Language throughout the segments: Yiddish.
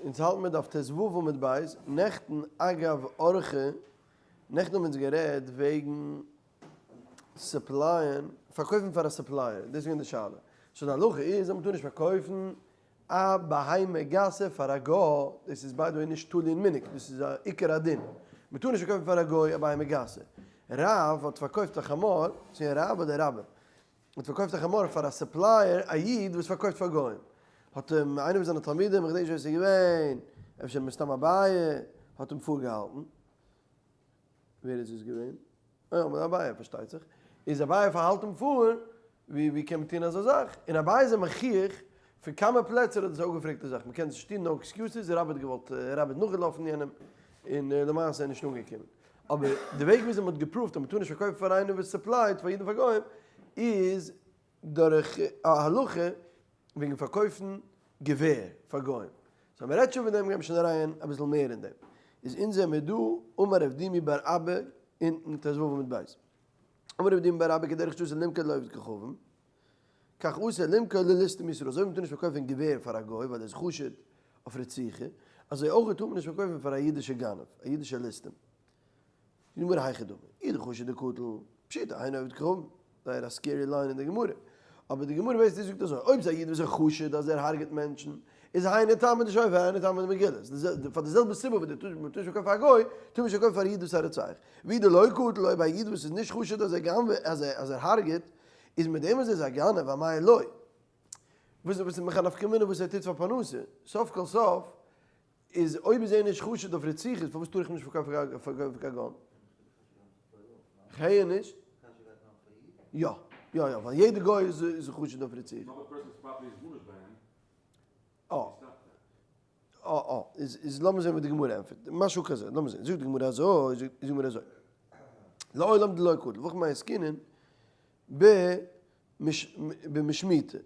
אונז האלטן מיר דף ט"ו עמוד ב', נעכטן אגב אורחא, נעכטן האבן אונז גערעדט וועגן סופלייען, פארקויפן פאר א supplier, דאס איז געווען די שאלה, so די הלכה איז אז מ'טאר נישט פארקויפן א בהמה גסה פאר א גוי, דאס איז by the way נישט תלוי אין מנהג, דאס איז א עיקר הדין, מ'טאר נישט פארקויפן פאר א גוי א בהמה גסה, רב האט פארקויפט א חמור, צו רב אדער רבה? האט פארקויפט א חמור פאר א supplier א איד וואס פארקויפט פאר גוים, האט אים איינער פון זיינע תלמידים, איך געדענק נישט ווער עס איז געווען, אפשר מסתם אביי, האט אים פארגעהאלטן, ווער איז עס געווען? אה, אביי פארשטייט זיך, איז אביי פארהאלט אים פאר, ווי ווי קען מען טון אזא זאך, און אביי איז אים מוכיח, פון כמה פלעצער האט ער זיי אפגעפרעגט די זאך, מען קען עס נישט טון, no excuses, רבה האט געוואלט, רבה איז נאכגעלאפן יענעם, און למעשה איז נישט אנגעקומען. אבער די וועג וויאזוי מ'האט געפראווט אז מ'טאר נישט פארקויפן פאר איינער וואס סופלייט פאר אידן פאר גוים איז דורך א הלכה וועגן פארקויפן געווער פאר גוים. so מ'רעדט שוין פון דעם גיימיר שוין אריין אביסל מער אין דעם. איז אונז זעמיר דא אמר רב דימי בר אבא אונטן ט"ו עמוד ב'. אמר רב דימי בר אבא כדרך שאסור למכור לעובד כוכבים כך אסור למכור לליסטים מישראל, אזוי ווי מ'טאר נישט פארקויפן געווער פאר א גוי ווייל ער איז חשוד אויף רציחה, אזוי אויך טאר מען נישט פארקויפן פאר א אידישע גנב, א אידישע ליסטים. די גמרא היכי דמי, אי דחשיד דקטיל, פשיטא היינו עובד כוכבים, זייער א scary line אין די גמרא, אבער די גמרא basically זאגט אזוי, אויב איז א איד וואס איז חשוד אז ער הרג'עט מענטשן, איז היינו טעמא דשופר היינו טעמא דמגילה, פאר די זעלבע סיבה וואס מ'טאר נישט פארקויפן פאר א גוי, טאר מען נישט פארקויפן פאר א איד וואס איז א רוצח. ואי דלא קטיל, אויב א איד וואס איז נישט חשוד אז ער גנב'עט, אז ער הרג'עט, איז מיט דעם אז ער איז א גנב, אמאי לא? וואס איז מיך א נפקא מינה וואס ער טוט פאר פרנסה? סוף כל סוף איז אויב איז ער נישט חשוד אויף רציחות פארוואס טאר איך אים נישט פארקויפן קיין gun? כ'הער נישט. יא יא יא ווייל יעדע גוי איז חשוד אויף רציחה. אה. אה אה, איז איז לאמיר זען וואס די גמרא ענטפערט, משהו כזה, לאמיר זען, זאגט די גמרא אזוי, זאגט די גמרא אזוי, לעולם דלא קטיל, והכא במאי עסקינן במשמיטה,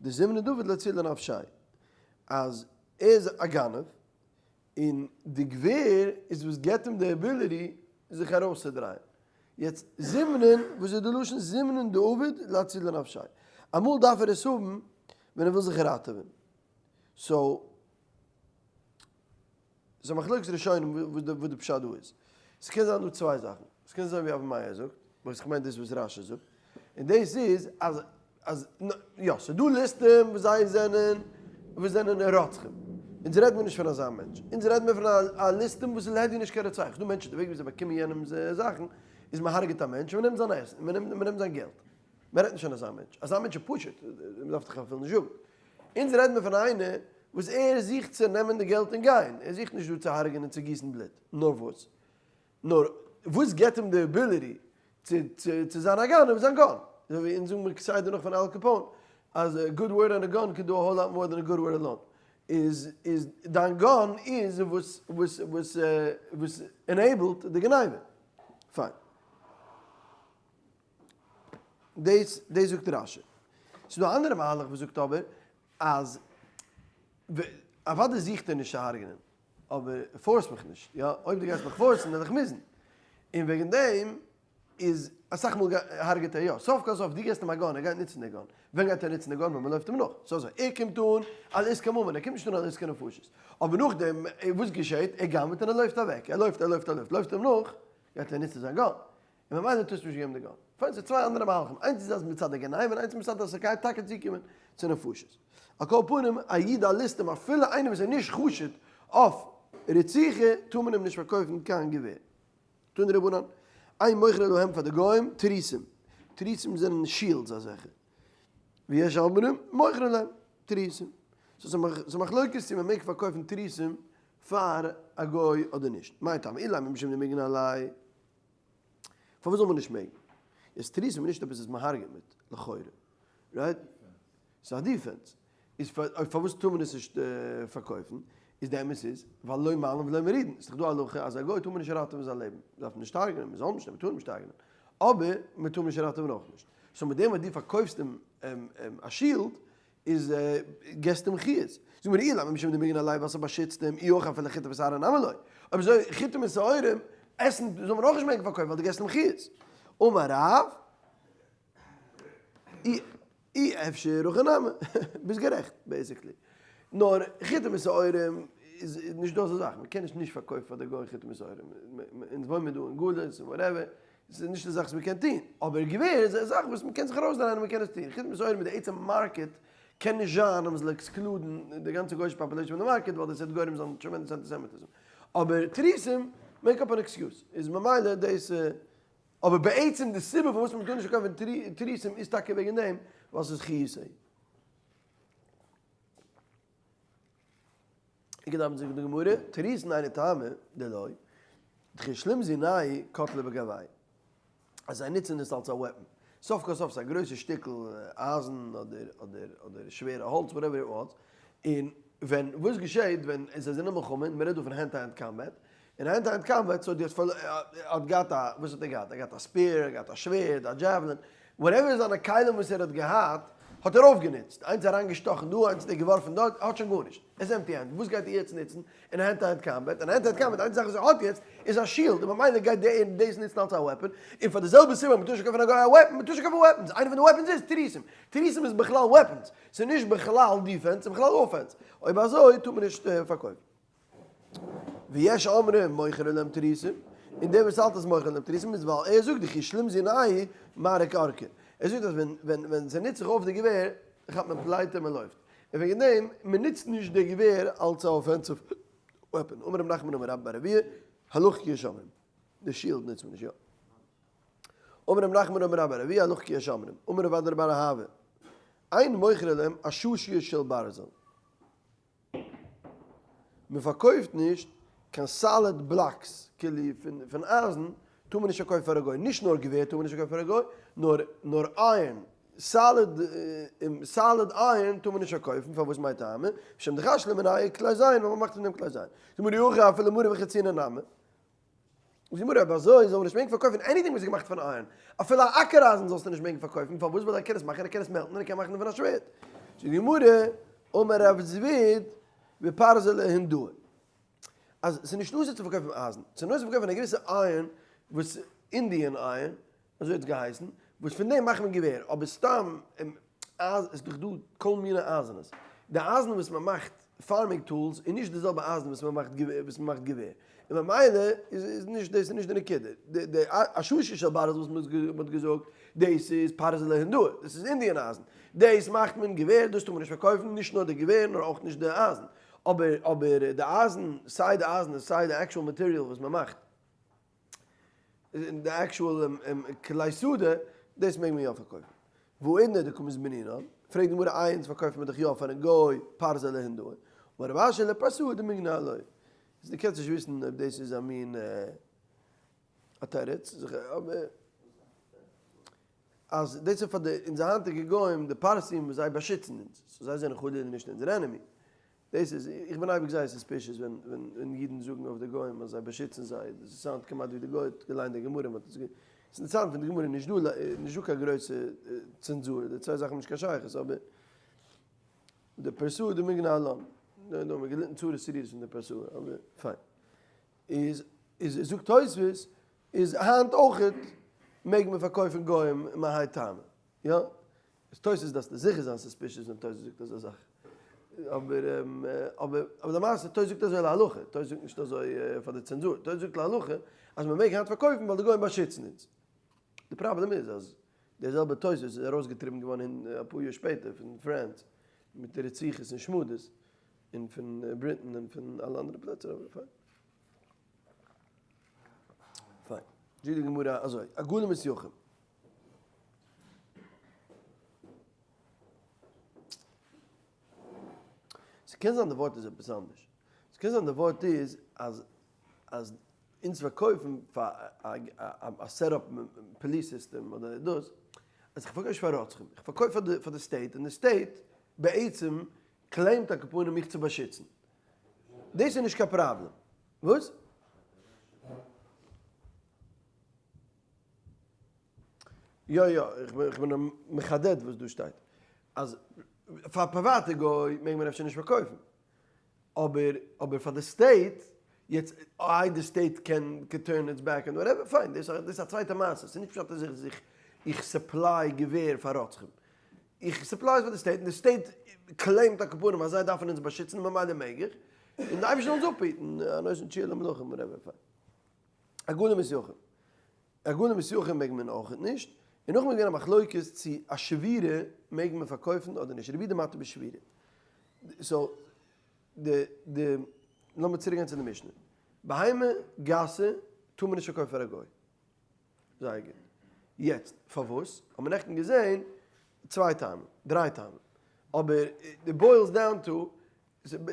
דזימנין דעביד לאצולי נפשיה, אז ער איז א גנב, און די געווער איז וואס געבט אים די ability זיך ארויסצודרייען, יעצט זימנין, וואס איז די לשון זימנין דעביד לאצולי נפשיה, אמאל דארף ער עס האבן ווען ער וויל זיך ראטעווען, so, ס'איז א מחלוקת ראשונים וואס די פשט דא איז. ס'קען זיין דא צוויי זאכן. ס'קען זיין ווי אבן מאיר זאגט, וואס כ'מיין דאס וואס רש"י זאגט, און דאס איז אז אז יא, ס'איז דא ליסטים וואס זיי זענען וואס זענען רוצחים. אונז רעדט מיר נישט פון אזא מענטש. אונז רעדט מיר פון א ליסטים וואס איז להדיא נישט קיין רוצח. ס'דא מענטשן די וועג ווי זיי באקומען יענעמ'ס זאכן איז מ'הרג'עט א מענטש און מ'נעמט זיין עסן, מ'נעמט זיין געלט. מ'רעדט נישט פון אזא מענטש. אזא מענטש איז פשוט, מ'דארף דאך אפילו נישט זאגן. אונז רעדן מיר פון איינער וואס ער זוכט צו נעמען די געלט און גיין, ער זוכט נישט דא צו הרג'ענען און צו גיסן בלוט, נאר וואס? נאר וואס געבט אים די ability צו צו צו זיין א גנב? זיין gun. אזוי ווי אונז זאגן מיר כסדר נאך פון אל קאפאון אז a good word and a gun can do a whole lot more than a good word alone. איז איז דיין gun איז וואס וואס וואס וואס enable ט די גניבה. פיין. דאס דאס זאגט רש"י. ס'איז דא א אנדערע מהלך וואס זאגט אבער אז אוודאי זוכט ער נישט צו הרג'נען, אבער force מיך נישט, יא, אויב דו גייסט מיך force ן וועל איך מוזן, און וועגן דעם איז אסאך מאל הרג'עט ער יא, סוף כל סוף דו געסט אים א gun, ער גייט נוצן די gun, ווען גייט ער נוצן די gun? ווען מ'לויפט אים נאך, סאו אזוי, ער קומט אן על עסקי ממון, ער קומט נישט אן על עסקי נפשות, אבער נאכדעם וואס געשעט? ער גנב'עט און ער לויפט אוועק, ער לויפט ער לויפט ער לויפט, לויפט אים נאך, גייט ער נוצן זיין gun, און ממילא טארסטו נישט געבן די gun. פיין, ס'איז צוויי אנדערע מהלכים, איינס איז אז מצד די גניבה און איינס מצד אז ס'גייט טאקע צוקומען צו נפשות. על כל פנים, א איד א ליסטים אפילו איינער וואס איז נישט חשוד אויף רציחה טאר מען אים נישט פארקויפן קיין געווער. תנו רבנן, אין מוכרין להם פאר די גוים תריסים, תריסים זענען shields אזעלכע, ויש אומרים מוכרין להם תריסים. so ס'איז מחלוקת צו מ'מעג פארקויפן תריסים פאר א גוי אדער נישט. מאי טעמא אילימא משום דמיגן עליה. פארוואס זאל מען נישט מעגן? איז תריסים נישט עפעס וואס מען הרג'עט מיט, לכאורה. right? ס'איז א defense. איז פארוואס טאר מען עס נישט פארקויפן? איז די אמת איז, ווייל לא מעלין ולא מורידין. ס'איז דאך דא א הלכה אז א גוי טאר מען נישט ראטעווען זיין לעבן. מען דארף אים נישט הרג'נען, מען זאל נישט, מען טאר אים נישט הרג'נען. אבער מען טאר אים נישט ראטעווען אויך נישט. so מיט דעם וואס דו פארקויפסט אים א shield, איז געסט אים חיות. זאג מיר אילימא משום דמיגן עליה ווייל ס'באשיצט אים, אי הכי אפילו חיטה ושעורה נמי לא. אויב אזוי חיטה מיט שעורים עסן זאל מען אויך נישט מעגן פארקויפן ווייל דו געסט אים חיות. אמר רב, אי אפשר הכי נמי, ביסט גערעכט basically. נאר חיטים ושעורים איז נישט דא אזא זאך, מען קען נישט נישט פארקויפן פאר די גוי חיטים ושעורים, אונז וואוינען מיר דא אין גלות און whatever, ס'איז נישט א זאך וואס מען קען טון, אבער געווער איז א זאך וואס מען קען זיך ארויסדרייען און מען קען עס טון, חיטים ושעורים מיט די עצם market קען נישט זיין אז מען זאל exclude ן די גאנצע גוי'אישע population פון די market ווייל דאס וועט גורם זיין tremendous אנטיסעמיטיזם, אבער תריסים make up an excuse, איז ממילא דאס, אבער בעצם די סיבה פארוואס מען טאר נישט פארקויפן תריסים איז טאקע וועגן דעם ווייל ס'איז חיותו. איכא דאמרי זאגט די גמרא, תריסין היינו טעמא דלא, דכי שלימזי קטלי בגווייהו, אז זיי נוצן עס אלס א weapon, סוף כל סוף ס'איז א גרויסע שטיקל אייזן אדער אדער אדער שווערע האלץ whatever it was, און ווען וואס געשעט ווען זיי זענען אין מלחמה, און מ'רעדט דא פון hand to hand combat, אין hand to hand combat so דו האסט האט געהאט א וואס האט ער געהאט? ער האט געהאט א spear, ער האט געהאט א שווערד, א javelin, whatever זיינע כלים וואס ער האט געהאט האט ער אויפגענוצט, איינס אריינגעשטאכן דא, איינס האט ער געווארפן דארט, ער האט שוין גארנישט, ער איז empty hand, וואס גייט ער יעצט נוצן אין hand to hand combat? אין hand to hand combat איין זאך וואס ער האט יעצט איז א shield, און ממילא גייט דער דאס נוצן אלס א weapon, און פאר די זעלבע סיבה מ'טאר נישט קויפן א גוי א weapon, מ'טאר נישט קויפן weapons, איינע פון די weapons איז תריסים, תריסים איז בכלל weapons, ס'איז נישט בכלל defense, ס'איז בכלל offense, אויב אזוי טאר מען נישט פארקויפן. ויש אומרים מוכר להם תריסים, און דער וואס האלט אז מוכר להם תריסים איז ווייל ער זאגט דכי שלימזי מערק ארקע, ער זאגט אז ווען ווען ווען ס'נוצט זיך אויף די געווער כאפט מען פליטה און מ'לויפט, און וועגן דעם מ'נוצט נישט די געווער אלס א offensive weapon, אמר רב נחמן אמר רבה בר אבוה, הלכה כיש אומרים, די shield נוצט מען נישט יא. אמר רב נחמן אמר רבה בר אבוה, הלכה כיש אומרים, אמר רב אדא בר אהבה, אין מוכר להם עששיות של ברזל. מען פארקויפט נישט קיין solid blocks כאילו פון אייזן טאר מען נישט פארקויפן פאר א גוי, נישט נאר געווער טאר מען נישט פארקויפן פאר א גוי, נאר נאר iron, solid solid iron טאר מען נישט פארקויפן, פארוואס מאי טעמא? משום דחשי ליה מינייהו כלי זין, ווייל מען מאכט פון דעם כלי זין. זאגט מר אי הכי אפילו מרי וחציני נמי. זאגט די גמרא אויב אזוי זאל מען נישט מעגן פארקויפן anything וואס איז געמאכט פון iron, אפילו א אקער אייזן זאלסטו נישט מעגן פארקויפן, פארוואס ווייל ער קען עס מאכן, ער קען עס melt ן און ער קען מאכן דערפון א שווערד. זאגט די גמרא, אמר רב זביד בפרזי להינדאה, אז ס'איז נישט אסור צו פארקויפן אייזן, ס'איז נאר אסור צו פארקויפן א געוויסע iron וואס Indian iron, אזוי האט עס געהייסן, וואס פון דעם מאכט מען געווער, אבער סתם אייזן, עס איז דאך דא כל מיני אייזענעס, די אייזן וואס מען מאכט farming tools איז נישט די זעלבע אייזן וואס מען מאכט וואס מען מאכט געווער, און ממילא איז נישט דאס איז נישט די נקודה, די עששית של ברזל וואס מען האט געזאגט, דאס איז פרזי להינדאה, דאס איז Indian אייזן, דאס מאכט מען געווער, דאס טאר מען נישט פארקויפן, נישט נאר די געווער נאר אויך נישט די אייזן, אבער אבער די אייזן, סיי די אייזן און סיי די actual material וואס מען מאכט. די actual כלי שדה, דאס מעג מען יא פארקויפן. והאידנא דקא מזבנינן, פרעגט די גמרא איינס פארקויפט מען דאך יא פארן גוי פרזי להינדאה, אמר רב אשי לפרסאי דמיגנא עילויה. איז דו קענסט נישט וויסן אויב דאס איז א מין א תירוץ, אבער אז דאס איז פאר די אונזער היינטיגע גוים די פרסים וואס זיי באשיצן אונז, so זיי זענען חלילה נישט אונזער enemy, דאס איז, איך בין אייביג זייער suspicious ווען ווען אידן זאגן אויף די גוים אז זיי באשיצן זיי, דאס sound כמעט ווי די גוי האט געליינט די גמרא און האט עס גע. ס'איז אינטערעסאנט פון די גמרא נישט דא נישט דא קיין גרויסע צענזור, די צוויי זאכן האבן נישט קיין שייכות אבער די פרסאי דמיגנא עלן, דא האבן מיר געליטן צרות צרורות פון די פרסאי אבער פיין. איז איז זאגט תוספות איז היינט אויכעט מעג מען פארקויפן גוים מהאי טעמא, יא? איז תוס' דארפסטו זיכער זיין suspicious ווען תוס' זאגט אזא זאך. אבער אבער אבער למעשה תוס' זאגט אזוי להלכה, תוס' זאגט נישט אזוי פאר די צענזור, תוס' זאגט להלכה אז מען מעג היינט פארקויפן ווייל די גוים באשיצן אונז. די פראבלעם איז אז דער זעלבער תוס' איז ארויסגעטריבן געווארן אין אפאר יאר שפעטער פון France מיט די רציחות און שמדות, און פון Britain און פון אלע אנדערע פלעצער אבער פיין. פיין. זאגט די גמרא אזוי, עגלים וסיכין. ס'קען זיין די ווארט איז עפעס אנדערש. ס'קען זיין די ווארט איז אז אז אונז פארקויפן פאר א set up police system אדער דאס, אז איך פארקויף נישט פאר רוצחים, איך פארקויף פאר די פאר די state און די state בעצם claim ט על כל פנים מיך צו באשיצן. דאס איז נישט קיין פראבלעם. וואס? יא יא, איך בין מחדד וואס דא שטייט, אז פאר פריוואטע גוי מעג מען אפשר נישט פארקויפן, אבער אבער פאר די state, יעצט איי די state קען קען turn its back און whatever, פיין, דאס איז א צווייטע מעשה, ס'איז נישט פשט אז איך איך supply געווער פאר רוצחים. איך supply עס פאר די state און די state claim ט על כל פנים אז זיי דארפן אונז באשיצן ממילא מעג איך, און די אייבערשטער זאל אונז אפהיטן, הנותן תשועה למלכים whatever פיין. עגלים וסייחים. עגלים וסייחים מעג מען אויכעט נישט, און נאכדעם איז געווען א מחלוקת צו א שבירה מעג מען פארקויפן אדער נישט, רבי יהודה מתיר בשבירה. so די די לאמיר צוריק גיין צו די משנה. בהמה גסה טאר מען נישט פארקויפן פאר א גוי. זייער גוט. יעצט פארוואס? האט מען נעכטן געזען צוויי טעמים, דריי טעמים. אבער it boils down to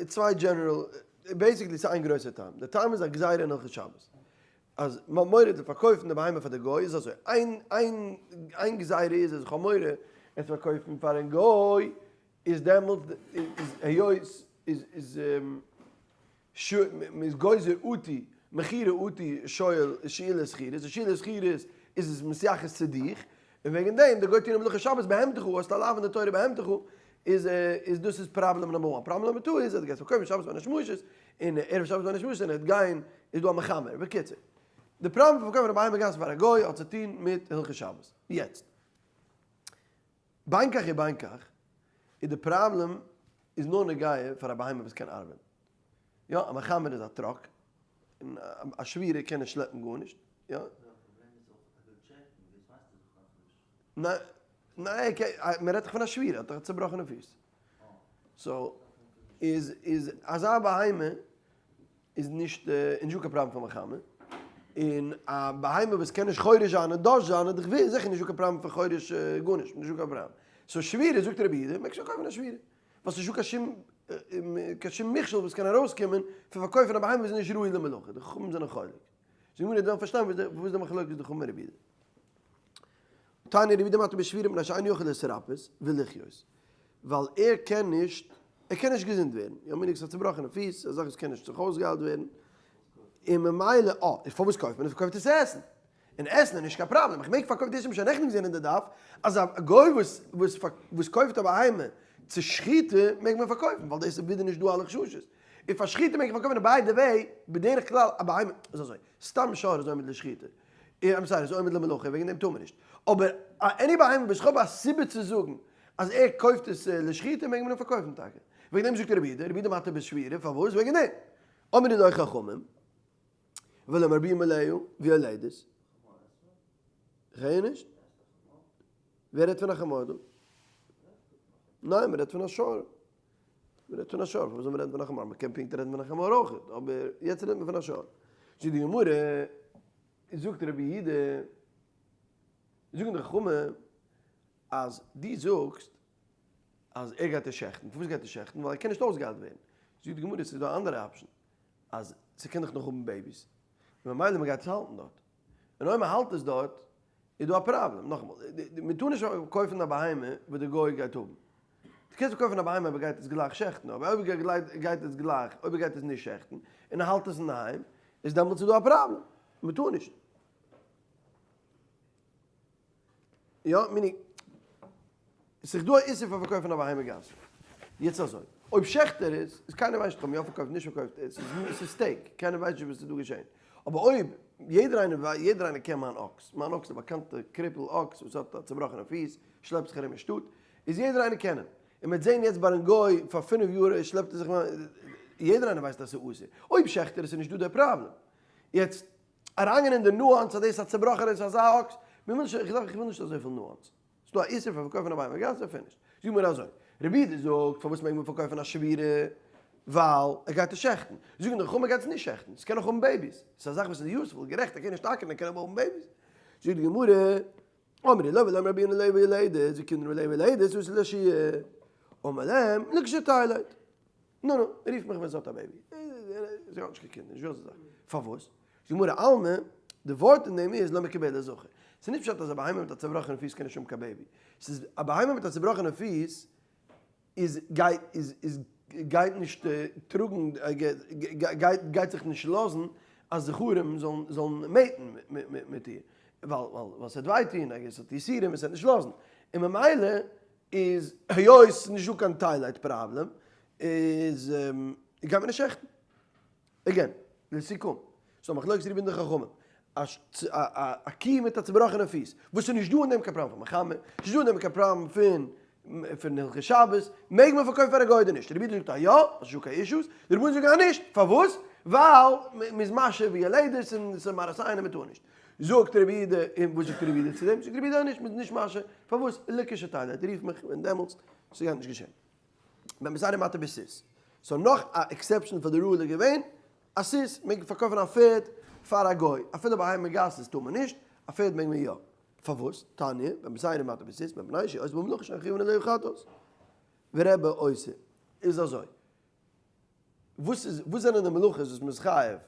צוויי general, basically ס'איז איין גרויסער טעם. די טעם איז א גזירה אין הלכות שבת. אז מ'האט מורא צו פארקויפן די בהמה פאר די גוי איז אזוי, איין איין איין גזירה איז אז איך האב מורא עס צו פארקויפן פארן גוי איז דעמאלטס איז היות איז איז מ'איז גוזר אטו מכירה אטו שואל שאילת שכירות, און שאילת שכירות איז עס מתייחס צו דיך, און וועגן דעם די גוי טוהן מלאכת שבת בהמתך, האסט א לאו אין די תורה בהמתך, איז איז דאס איז problem number one, problem number two איז אז דו גייסט פארקויפן שבת בין השמשות, און ערב שבת בין השמשות און ער וועט גיין איז דא א מחמר, בקיצור די פראבלעם פון פארקויפן א בהמה גסה פאר א גוי האט צו טוהן מיט הלכות שבת, יעצט בין כך ובין כך איז די פראבלעם איז נאר נוגע פאר א בהמה וואס קען ארבעטן. יא, א מחמר איז א truck, און א שבירה קען נישט שלעפן גארנישט, יא. ניין, ניין, מען רעדט דאך פון א שבירה, האט דאך א צובראכענע פיס. so, איז, איז אזא בהמה איז נישט, איז נישטא קיין פראבלעם פון מחמר. און א בהמה וואס קען נישט חורש זיין און דש זיין איז דאך זיכער נישטא קיין פראבלעם פון חורש גארנישט, נישטא קיין פראבלעם. so שבירה זאגט רבי יהודה, מעג שוין קויפן א שבירה. ווייל ס'נישטא קיין שום קיין שום מכשול וואס קען ארויסקומען פון פארקויפן א בהמה וואס איז נישט ראוי למלאכה, די חכמים זענען חולק. זאג מיר איך דארף פארשטיין וואס איז די מחלוקת די חכמים רבי יהודה. תניא רבי יהודה מתיר בשבירה מפני שאינו יכול להתרפאות ולחיות, ווייל ער קען נישט ער קען נישט געזונט ווערן, יא מיינט ס'האט צובראכענע פיס, א זאך וואס קען נישט זיך אויסגעהיילט ווערן, און ממילא אה פארוואס קויפט מען עס? מ'קויפט עס צו עסן, און עסן איז נישט קיין פראבלעם, איך מעג פארקויפן, דאס האב איך שוין נעכטן געזען אין די דף, אז א גוי וואס וואס קויפט א בהמה צו שחיטה מעג מען פארקויפן, ווייל דאס איז ווידער נישט דא אלע חששות, און פאר שחיטה מעג איך פארקויפן, און by the way, בדרך כלל א בהמה איז אזוי, סתם שור איז עומד לשחיטה, I'm sorry איז עומד למלאכה, וועגן דעם טאר מען נישט, אבער א any בהמה וואס איך האב א סיבה צו זאגן אז ער קויפט עס לשחיטה מעג מען אים פארקויפן טאקע, וועגן דעם זאגט רבי יהודה, רבי יהודה מתיר בשבירה, פארוואס? וועגן דעם, אמרו לו חכמים. ולא מרביעים עליה ויולדת. כ'הער נישט. ווער רעדט פון א חמור דא? ניין, מ'רעדט פון א שור. מ'רעדט פון א שור, פארוואס זאל מען רעדן פון א חמור? מ'קען פונקט רעדן פון א חמור אויך, אבער יעצט רעדט מען פון א שור. זאגט די גמרא, זאגט רבי יהודה, זאגן די חכמים אז דו זאגסט אז ער גייט עס שעכטן, פארוואס גייט ער שעכטן? ווייל ער קען נישט אויסגעהיילט ווערן. זאגט די גמרא, ס'איז דא א אנדערע option. אז ס'קען דאך נאך האבן babies, און ממילא מ'גייט עס האלטן דארט, און אויב מ'האלט עס דארט איז דא א פראבלעם, נאכאמאל, מ'טאר נישט קויפן א בהמה וואס די גוי גייט האבן, דו קענסט קויפן א בהמה אויב ער גייט עס גלייך שעכטן, אבער אויב ער גייט עס גלייך, אויב ער גייט עס נישט שעכטן, און ער האלט עס אינדערהיים, איז דעמאלטס איז דא א פראבלעם, מ'טאר נישט. יא, meaning, ס'איז דא א איסור פון פארקויפן א בהמה גסה. יעצט אזוי, אויב שעכט ער עס, איז קיינער ווייסט נישט אויב יא פארקויפט נישט פארקויפט, עס איז steak, קיינער ווייסט נישט וואס איז דא געשען. אבער אויב יעדער איינער ווייסט, יעדער איינער קען מיין אקס, מיין אקס איז א באקאנטע cripple אקס וואס האט א צובראכענע פיס, שלעפט זיך ארום אין שטאט, איז יעדער איינער קען אים. און מ'וועט זען יעצט ביי גוי פאר פינף יאר שלעפט ער זיך, יעדער איינער ווייסט אז ס'איז אסור. אויב שעכט ער עס איז נישט דא דער פראבלעם. יעצט. אריינגיין אין די nuance אז דאס איז א צובראכענע איז אזא אקס, מיר ווילן נישט, איך וויל נישט אזויפיל nuance. ס'איז דא א איסור פון פארקויפן א בהמה גסה, finish. זאג מיר אזוי, רבי יהודה זאגט פארוואס מעג מען פארקויפן א שבירה, ווייל ער גייט עס שעכטן. זאגן די חכמים ער גייט עס נישט שעכטן, ס'קען נאך האבן babies. ס'איז א זאך וואס איז useful, גערעכט ער קען נישט אקערן ער קען אבער האבן babies. זאגט די גמרא, אמרי לו ולא מרביעין עליה ויולדת, וכיוון עליה ויולדת אסור להושיע. אמר להם, לכשתלד. נו נו, רוף מיך ווען זי האט א baby. זי האט נישט קיין קינדער, נישט דא אזא זאך. פארוואס? זאגט די גמרא אלמא, די ווארט אין דעם איז לא מקבלת זכר. ס'איז נישט פשט אז א בהמה מיט א צובראכענע פיס קען נישט האבן קיין baby. ס'איז א בהמה מיט א צובראכענע פיס איז גייט איז איז גייט נישט טראגן גייט גייט זיך נישט לאזן אז זכרים זאלן זאלן mate ן מיט איר. ווייל ווייל ס'וועט וויי טון, I guess ס'האט יסורים און ס'וועט נישט לאזן. און ממילא איז היות ס'איז נישט דא קיין תילוד פראבלעם איז גייט מען נישט שעכטן. again, לסיכום, ס'דא מחלוקת רבי און די חכמים, א קי מיט א צובראכענע פיס, וואס איז נישט דא אין דעם קיין פראבלעם פון מחמר, ס'נישט דא אין דעם קיין פראבלעם פון. פון הלכות שבת, מעג מען פארקויפן פאר א גוי אדער נישט? רבי יהודה זאגט אז יא, עס איז נישטא קיין אישוס, די רבנן זאגן אז נישט, פארוואס? ווייל מ'איז משהה ויולדת און ס'איז מראית עין און מ'טאר נישט. זאגט רבי יהודה, און וואס זאגט רבי יהודה צו דעם? זאגט רבי יהודה אז נישט, מ'איז נישט משהה, פארוואס? לכשתלד, רוף מיך ווען דעמאלטס, ס'גייט נישט געשען. בן בתירא מתיר בסוס. so נאך א exception פאר די rule איז געווען, א סוס מעג פארקויפן א פערד פאר א גוי, אפילו בהמה גסות טאר מען נישט, א פערד מעג מען יא. פארוואס? תניא, בן בתירא מתיר בסוס, מפני שעושה בו מלאכה שאין חייבין עליה חטאת. ורבי אוסר. איז אזוי, וואס איז, וואס זענען די מלאכות וואס מען איז חייב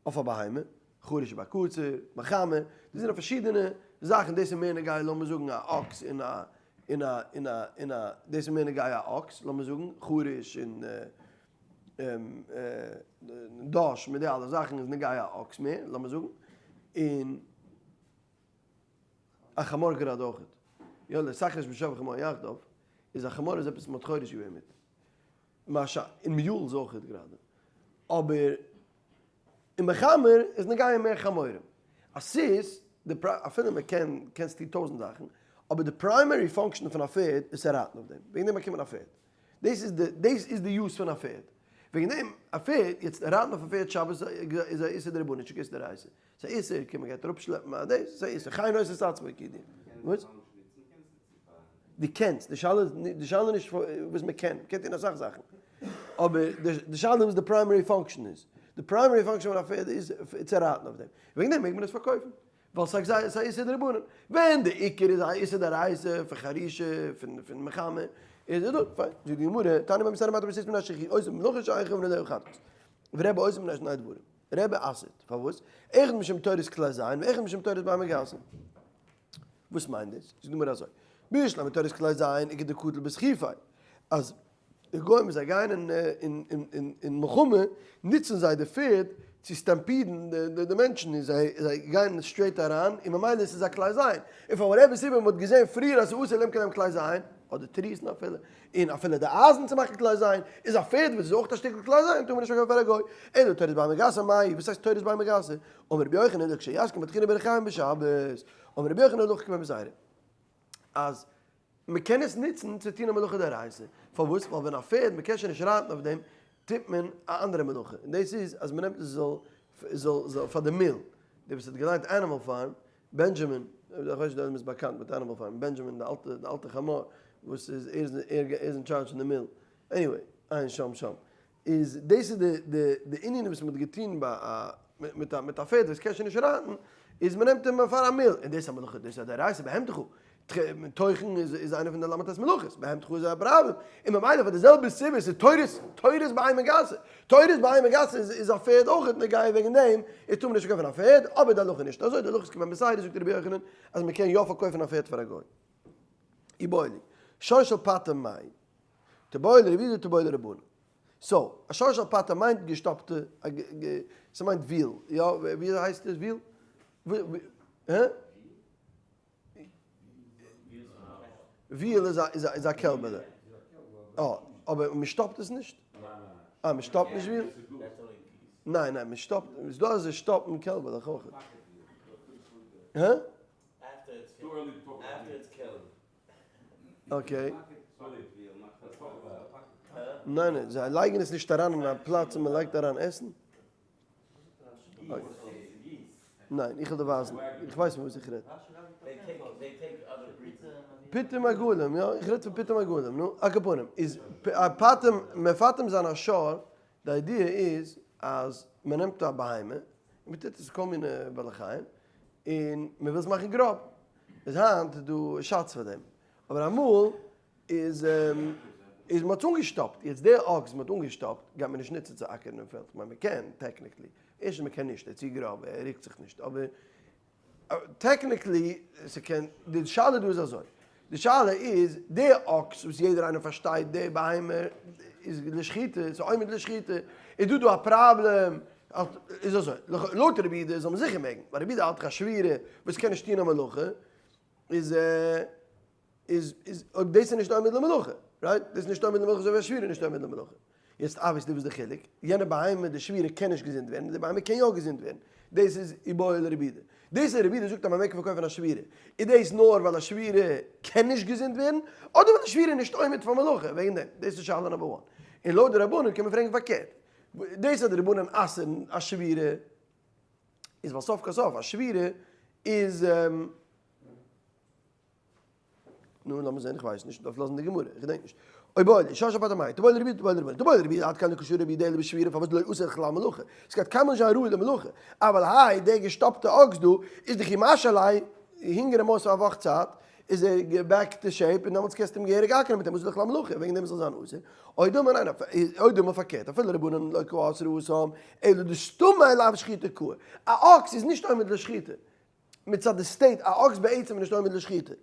אויף א בהמה? חריש ובקציר, מחמר, דאס זענען פארשידענע זאכן, דאס איז מער נוגע לאמיר זאגן א אקס און א און א און א און א, דאס איז מער נוגע א אקס, לאמיר זאגן חריש און דש מיט די אלע זאכן איז נוגע א אקס מער, לאמיר זאגן, און א חמור גראדע אויכעט. יא, לא תחרוש בשור ובחמור יחדיו, איז א חמור איז עפעס מ'האט חורש געווען מיט. משא און mules אויכעט גראדע. אבער אין מחמר איז נוגע מער חמורים. א סוס, די פרא, אפילו מען קען, קענסט טון טויזנט זאכן, אבער די primary function פון א פערד איז צו רייטן אויף דעם. וועגן דעם באקומט מען א פערד. דאס איז די, דאס איז די use פון א פערד. וועגן דעם, א פערד, יעצט רייטן אויף א פערד שבת איז א איסור דרבנן, נישט קיין איסור דאורייתא. ס'איז א איסור, קען מען גייט אראפשלעפן א דאס, ס'איז א איסור, חי נושא את עצמו כידוע. וואס? דו קענסט, די שאלה איז, די שאלה איז נישט וואס מען קען, מען קען טון אסאך זאכן, אבער די שאלה איז וואס די primary function איז. די primary function פון א פערד איז צו רייטן אויף דעם. וועגן דעם מעג מען עס פארקויפן. ווייל ס'איז א איסור דרבנן. ווען די עיקר איז א איסור דאורייתא פון חרישה, פון מחמר, איז עס דא, פיין. זאגט די גמרא, תניא בן בתירא מתיר בסוס מפני שהוא עושה מלאכה שאין חייבין עליה חטאת. ורבי אוסר מפני שני דברים. רבי אסר'ט. פארוואס? אחד משום תורת כלי זין ואחד משום תורת בהמה גסה. וואס מיינט דאס? זאגט די גמרא אזוי, בשלמא תורת כלי זין איכא דקטיל בסחיפיה, אז די גוים ווען זיי גייען אין מלחמה נוצן זיי די פערד צו stampede ן די מענטשן און זיי גייען straight אריין און ממילא עס איז א כלי זין, און פאר whatever סיבה מען האט געזען פריער אז ס'איז אסור למכור להם כלי זין, אדער תריסין אפילו, און אפילו די אייזן צו מאכן כלי זין, איז א פערד וואס איז אויך א שטיקל כלי זין טאר מען נישט פארקויפן פאר א גוי, אלא תורת בהמה גסה מאי, וואס הייסט תורת בהמה גסה? אמר רבי יוחנן לכשיזקין מטחינין בריחיים בשבת, אמר רבי יוחנן הלכה כבן בתירא אז מען קען עס נוצן צו טון א מלאכה דאורייתא, פארוואס? ווייל ווען א פערד מען קען שוין נישט רייטן אויף דעם, טוט מען א אנדערע מלאכה, און דאס איז אז מען נעמט עס זאל זאל זאל פאר די מיל, דער וואס האט געליינט Animal Farm, בענדזשאמין, איך ווייס נישט אויב איז באקאנט מיט Animal Farm, בענדזשאמין די אלטע די אלטע חמור וואס איז ער איז ער איז אין טשארדזש פון די מיל, anyway, עיין שם שם. איז דאס איז די די די ענין וואס מען האט געטון ביי א מיט א מיט א פערד וואס קען שוין נישט רייטן, איז מען נעמט אים פאר א מיל, און דאס איז א מלאכה, דאס איז א דאורייתא בהמתך, טוחן איז איז איינע פון די ל"ט מלאכות, בהמתך איז א ברבים, און ממילא פאר די זעלבע סיבה איז תורת תורת בהמה גסה, תורת בהמה גסה איז איז א פערד אויכעט נוגע וועגן דעם איז טאר מען נישט פארקויפן א פערד, אבער די הלכה איז נישט אזוי, די הלכה איז כבן בתירא זאגט רבי יוחנן אז מען קען יא פארקויפן א פערד פאר א גוי. איבעיא להו, שור של פטם מאי, תיבעי לרבי יהודה תיבעי לרבנן. so, א שור של פטם מיינט געשטאפטע, ס'מיינט veal, יא? ווי הייסט עס veal? הע? veal איז א איז א קעלבעלע. אה, אבער מ'שטאפט עס נישט? אה, מ'שטאפט נישט veal? ניין ניין, מ'שטאפט, ס'איז דא אזוי שטאפן קעלבעלעך אויך. הע? okay. ניין ניין, זיי לייגן עס נישט אריין אין א פלאץ וואו מען לייגט אריין עסן. ניין, איך וועל דיר ווייזן. איך ווייס פון וואס איך רעד. פיטום עגלים, יא, איך רעד פון פיטום עגלים. נו, על כל פנים, איז א פטם, מפטם זיין א שור, די idea איז אז מען נעמט א בהמה, און מען טוט עס כל מיני בעלי חיים, און מען וויל עס מאכן גראב. איז היינט איז דא shots פאר דעם, אבער אמאל איז איז מען האט עס אנגעשטאפט, יעצט די אקס מען האט אנגעשטאפט גייט מען נישט נוצן צו אקערן אין פעלד, כ'מיין מען קען technically, ערשטנס מען קען נישט, ער איז צו גראב, ער רוקט זיך נישט, אבער technically ס'קען, די שאלה דא איז אזוי, די שאלה איז די אקס וואס יעדער איינער פארשטייט די בהמה איז לשחיטה, ס'איז עומד לשחיטה, איז דא דא א פראבלעם, איז אזוי, לויט רבי יהודה זאל מען זיכער מעגן, ווייל רבי יהודה האלט דאך א שבירה וואס קען נישט טון א מלאכה, איז איז איז אויב דאס איז נישט עומד למלאכה, right? דאס איז נישט עומד למלאכה אזוי ווי א שבירה איז נישט עומד למלאכה. יעצט obviously וואס איז די חילוק? יענע בהמה די שבירה קען נישט געזונט ווערן, די בהמה קען יא געזונט ווערן. דאס איז איבעיא לרבי יהודה. דאס אז רבי יהודה זאגט אז מען מעג פארקויפן א שבירה, איז דאס נאר ווייל א שבירה קען נישט געזונט ווערן, אדער ווייל די שבירה איז נישט עומד פאר מלאכה? וועגן דעם. דאס איז שאלה number one. און לויט די רבנן קען מען פרעגן פארקערט. דאס אז די רבנן אסר'ן א שבירה, איז ווייל סוף כל סוף א שבירה איז. נו, לאמיר זען, איך ווייס נישט, דארף לאזן די גמרא, איך געדענק נישט. איבעיא להו, שור של פטם מאי, תיבעי לרבי יהודה תיבעי לרבנן, תיבעי לרבי יהודה עד כאן דקא שרי בידיה אלא בשבירה פארוואס דלא אתי לכלל מלאכה, עס גייט קיינמאל נישט זיין ראוי למלאכה, אבל האי, דער געשטאפטע אקס דא, איז דכי משהי ליה, הונגער אים אויס פאר א וואך צייט, איז ער back to shape און דעמאלטס קענסטו אים געהעריג אקערן מיט אים אסור לכלל מלאכה, וועגן דעם זאל זיין אסור. או דילמא ניין, או דילמא פארקערט, אפילו רבנן לא קא אסרי התם, אלא דסתמא לאו שחיטה קאי. א אקס איז נישט עומד לשחיטה, מצד די state, א אקס בעצם איז נישט עומד לשחיטה,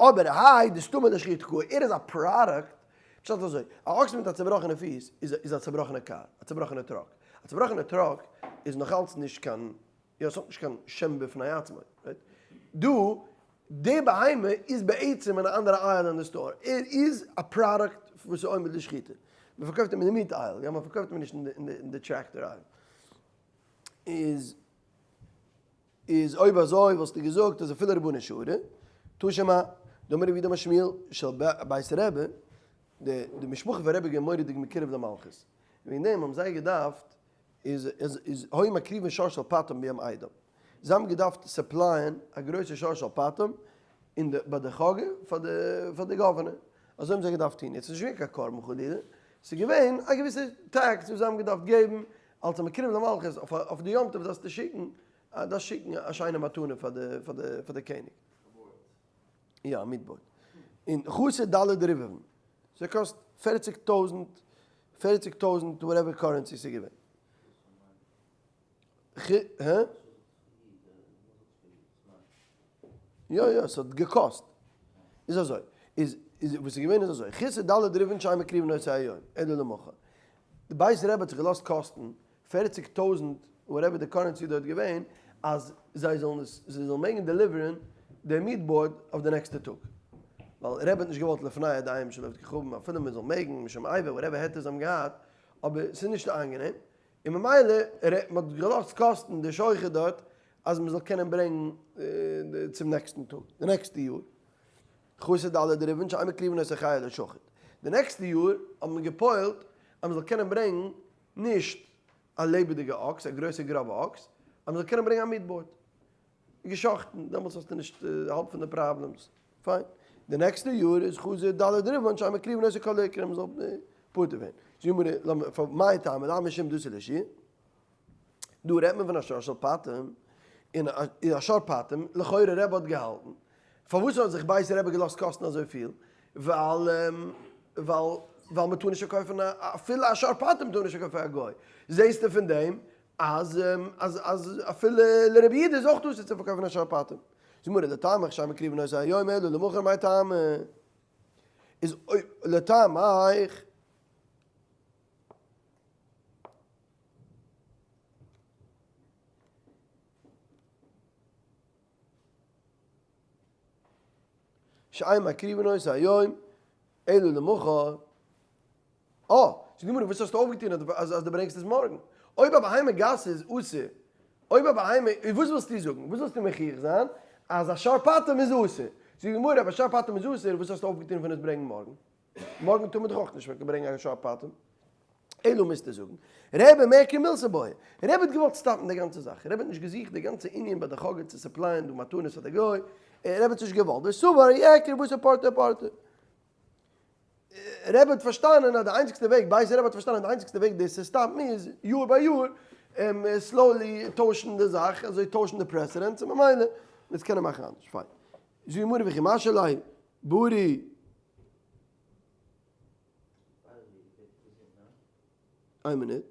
אבער האי דסתמא לשחיטה קאי, ער איז א product, פשט איז אזוי, א אקס מיט א צובראכענע פיס איז איז א צובראכענע קאר, א צובראכענע truck, א צובראכענע truck איז נאכאלץ נישט קיין, יא עס האט נישט קיין שם בפני עצמו, right? דא, די בהמה איז בעצם אין א אנדערע aisle אין די store, ער איז א product וואס איז עומד לשחיטה, מען פארקויפט אים אין די meat aisle, יא מען פארקויפט אים נישט אין די tractor aisle, איז. איז אויב אזוי וואלסטו געזאגט אז אפילו רבנן שרו, תא שמע, דאמר רב יהודה אמר שמואל של בית רבי, די משפחה פון רבי איז געווען מורא'דיג מקורב למלכות, וועגן דעם האבן זיי געדארפט, איז איז היו מקריבין שור של פטם ביום אידם, זיי האבן געדארפט supply ען א גרויסע שור של פטם אין די ביי די חגא פאר די פאר די governor, אזוי האבן זיי געדארפט טון, יעצט איז נישט געווען קיין קרבן חלילה, ס'איז געווען א געוויסע tax וואס זיי האבן געדארפט געבן אלס א מקורב למלכות אויף די יום טוב דארפסטו שיקן, דארפסט שיקן א שיינע מתנה פאר די פאר די פאר די קעניג. יא, א meat board. און חסר ד' ריבעוון. ס'קאסט פערציג טויזנט, פערציג טויזנט whatever currency ס'איז געווען. הע? יא יא, ס'האט געקאסט. איז אזוי, איז איז וואס איז געווען איז אזוי, חסר ד' ריבעוון שאין מקריבין אותו היום, אלא למחר. די בית רבי האט זיך געלאזט קאסטן פערציג טויזנט whatever די currency דארט געווען אז זיי זאלן עס זיי זאלן מעגן deliver ן די meat board אויף די נעקסטע טאג ווייל רבי האט נישט געוואלט לפני ידיים של עובד כוכבים אפילו מען זאל מעגן משום איבה whatever היתר זיי האבן געהאט אבער ס'איז נישט איינגענעם און ממילא מען האט געלאזט קאסטן די שוחט דארט אז מען זאל קענען ברענגן צום נעקסטן טאג די נעקסטע יאר חסר ד' ריבעוון שאין מקריבין אותו חי אלא שחוט די נעקסטע יאר האט מען גע'פועל'ט אז מען זאל קענען ברענגן נישט א לעבעדיגע אקס, א גרויסע גראבע אקס, אז מ'זאל קענען ברענגען א meat board. געשאכטן, דעמאלטס האסטו נישט האלב פון די problems. פיין. די נעקסטע יאר איז חסר ד' ריבעוון שאין מקריבין אותו כל עיקר, מ'זאל פטור ווערן. זאגט די גמרא, לאמיר, פאר מאי טעמא, לאו משום דאתי לרשו. דא רעדט מען פון א שור של פטם, און א שור פטם, לכאורה רבי האט געהאלטן, פארוואס האט זיך בית רבי געלאזט קאסטן אזויפיל? ווייל ווייל ווייל מען טאר נישט פארקויפן אפילו א שור פטם טאר נישט פארקויפן פאר א גוי. זעהסטו פון דעם אז אז אז אפילו לרבי יהודה איז אויך אסור צו פארקויפן א שור פטם. זאגט גמרא לטעמיך שאין מקריבין אותו היום אלא למחר מאי טעמא? איז לטעמיך. שאין מקריבין אותו היום אלא למחר. אה, זאגט די גמרא וואס האסטו אויפגעטון אז אז דו ברענגסט עס מארגן? אויב א בהמה גסה איז אסור, אויב א בהמה, וואס ווילסטו זאגן? וואס ווילסטו מוכיח זיין? אז א שור פטם איז אסור. זאגט די גמרא אויב א שור פטם איז אסור, וואס האסטו אויפגעטון פון עס ברענגן מארגן? מארגן טאר מען דאך אויך נישט ברענגען א שור פטם. אלא מוזטו זאגן, רבי מעקר מילתא בעי. רבי האט געוואלט stop ן די גאנצע זאך. רבי האט נישט געזוכט די גאנצע ענין ביי די חגא צו supply ען דא מתנות פאר די גוי. רבי האט נישט געוואלט. וסבר יעקר בתר פורתא ופורתא. רבי האט פארשטאנען אז די איינציגסטע וועג, בית רבי האט פארשטאנען אז די איינציגסטע וועג דאס צו stop ן איז יאר ביי יאר slowly טוישן די זאך, אזוי טוישן די precedents און ממילא מ'עט קענען מאכן אנדערש. פיין. זאגט די גמרא וכי משהי ליה ברי. איין מינוט.